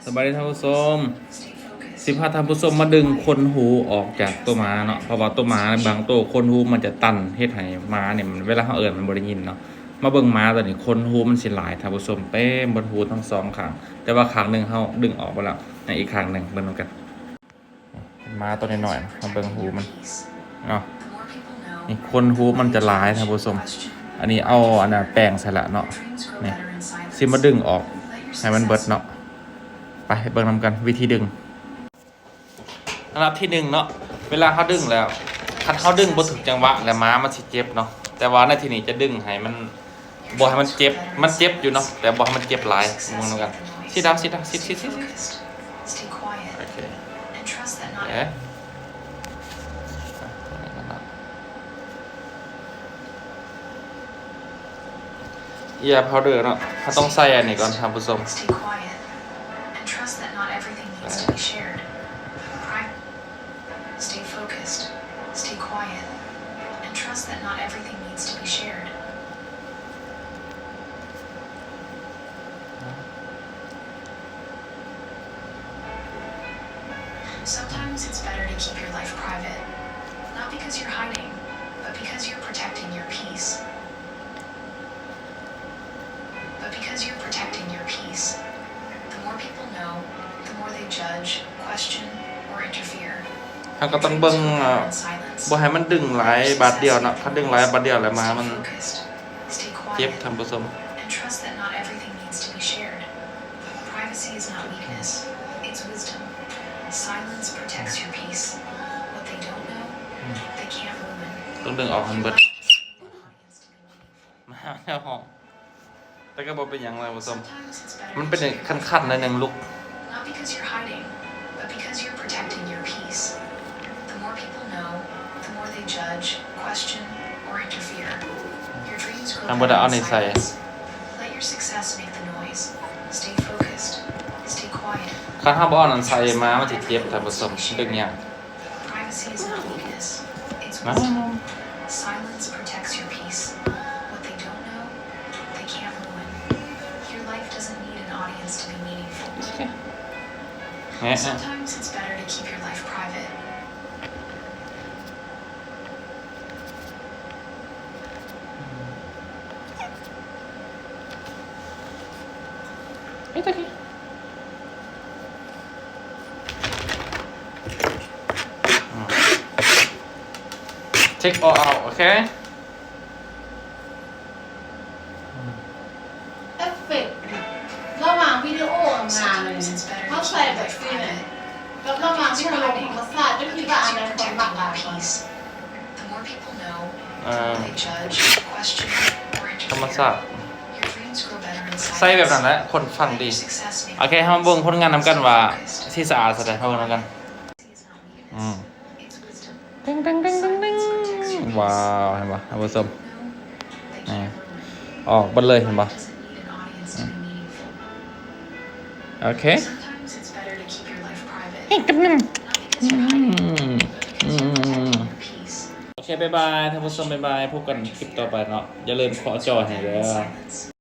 ສະບາຍດີທ່ານຜູ້ຊົມ, ຊິພາທ່ານຜູ້ຊົມມາດຶງຂົນຫູອອກຈາກໂຕໝາເນາະ, ເພາະວ່າໂຕໝາບາງໂຕຂົນຫູມັນຈະຕັນ ເຮັດໃຫ້ໝານີ້ ເວລາເຮົາເອີ້ນມັນບໍ່ໄດ້ຍິນເນາະ. ມາເບິ່ງໝາໂຕນີ້ ຂົນຫູມັນຊິຫຼາຍທ່ານຜູ້ຊົມ, ເຕັມເບິດຫູທັງສອງຂ້າງ, ແຕ່ວ່າຂ້າງໜຶ່ງເຮົາດຶງອອກໄປແລ້ວ, ໃນອີກຂ້າງໜຶ່ງເບິ່ງນຳກັນ. ໝາໂຕນ້ອຍໆ ມາເບິ່ງຫູມັນເນາະ, ນີ້ຂົນຫູມັນຈະຫຼາຍທ່ານຜູ້ຊົມ. ອັນນີ້ເອົາອັນນ່າແປງໃສ່ລະເນາະ, ນີ້ຊິມາດຶງອອກໃຫ້ມັນເບິດເນາະ. ໄປເບິ່ງນຳກັນວິທີດຶງ. ອັນດັບທີໜຶ່ງເນາະ, ເວລາເຮົາດຶງແລ້ວ ຄັນເຮົາດຶງບໍ່ຖືກຈັງຫວະແລ້ວໝາມັນຊິເຈັບເນາະ, ແຕ່ວ່າໃນທີ່ນີ້ຈະດຶງໃຫ້ມັນ ບໍ່ໃຫ້ມັນເຈັບ, ມັນເຈັບຢູ່ເນາະ ແຕ່ບໍ່ໃຫ້ມັນເຈັບຫຼາຍ. ເບິ່ງນຳກັນ, sit down, sit down, sit, sit, sit, sit. ໂອເຄ ເອີ ເອີ powder ເນາະ, ເຮົາຕ້ອງໃສ່ອັນນີ້ກ່ອນທ່ານຜູ້ຊົມ. Stay quiet and trust that not everything needs to be shared. Pri- Stay focused. Stay quiet. And trust that not everything needs to be shared. Sometimes it's better to keep your life private, not because you're hiding, but because you're protecting your peace. But because you're protecting your peace, the more people know, the more they judge, question, or interfere. ເຮົາກໍຕ້ອງເບິ່ງ Your dreams grow better in silence. ບໍ່ໃຫ້ມັນດຶງຫຼາຍບາດດຽວເນາະ, ຄັນດຶງຫຼາຍບາດດຽວແລ້ວໝາມັນ Stay focused. Stay quiet. ເຈັບທ່ານຜູ້ຊົມ. And trust that not everything needs to be shared. Privacy is not weakness, it's wisdom. Silence protects your peace. What they don't know, they can't ruin. ຕ້ອງດຶງອອກໃຫ້ມັນເບິດ. ມາແລ້ວ ແຕ່ກໍບໍ່ເປັນຫຍັງແລ້ວທ່ານຜູ້ຊົມ, ມັນເປັນຄັນໆໜ້ອຍໜຶ່ງລູກ. Not because you're hiding, but because you're protecting your peace. The more people know, the more they judge, question, or interfere. Your dreams grow better in silence. ຖ້າບໍ່ໄດ້ເອົານີ້ໃສ່ Let your success make the noise. Stay focused. Stay quiet. ຄັນເຮົາບໍ່ເອົານັ້ນໃສ່ ໝາມັນຊິເຈັບທ່ານຜູ້ຊົມ, ດຶງຍາກ. Privacy is not weakness, it's wisdom. Silence protects your peace. What they don't know, they can't ruin. Your life doesn't need an audience to be meaningful. ແມ່ນ Sometimes it's better to keep your life private. It's okay. Take all out, okay? ເອັບເຟັກລະຫວ່າງວິດີໂອກັບງານເລີຍ ເຮົາໃສ່ແບບນີ້ແຫຼະ ກັບລະຫວ່າງວິດີໂອທຳມະຊາດ ເຈົ້າຄິດວ່າອັນໃດຄົນມັກຫຼາຍກວ່າ? ເອີ ທຳມະຊາດ ໃສ່ແບບນັ້ນແຫຼະ ຄົນຟັງດີ. ໂອເຄ ເຮົາມາເບິ່ງຜົນງານນຳກັນວ່າຊິສະອາດສ່ຳໃດ ເຮົາເບິ່ງນຳກັນ. ອືມ ເຕັງ ເຕັງ ເຕັງ ເຕັງ ເຕັງ ວ້າວ ເຫັນບໍ່ທ່ານຜູ້ຊົມ ນີ້ ອອກເບິດເລີຍ ເຫັນບໍ່? ອືມ ໂອເຄ ເຮັດກັບໜຶ່ງ ອືມ ອືມ ອືມ ໂອເຄ ບາຍບາຍທ່ານຜູ້ຊົມ ບາຍບາຍ ພົບກັນຄລິບຕໍ່ໄປເນາະ ຢ່າລືມເຄາະຈໍໃຫ້ເດີ.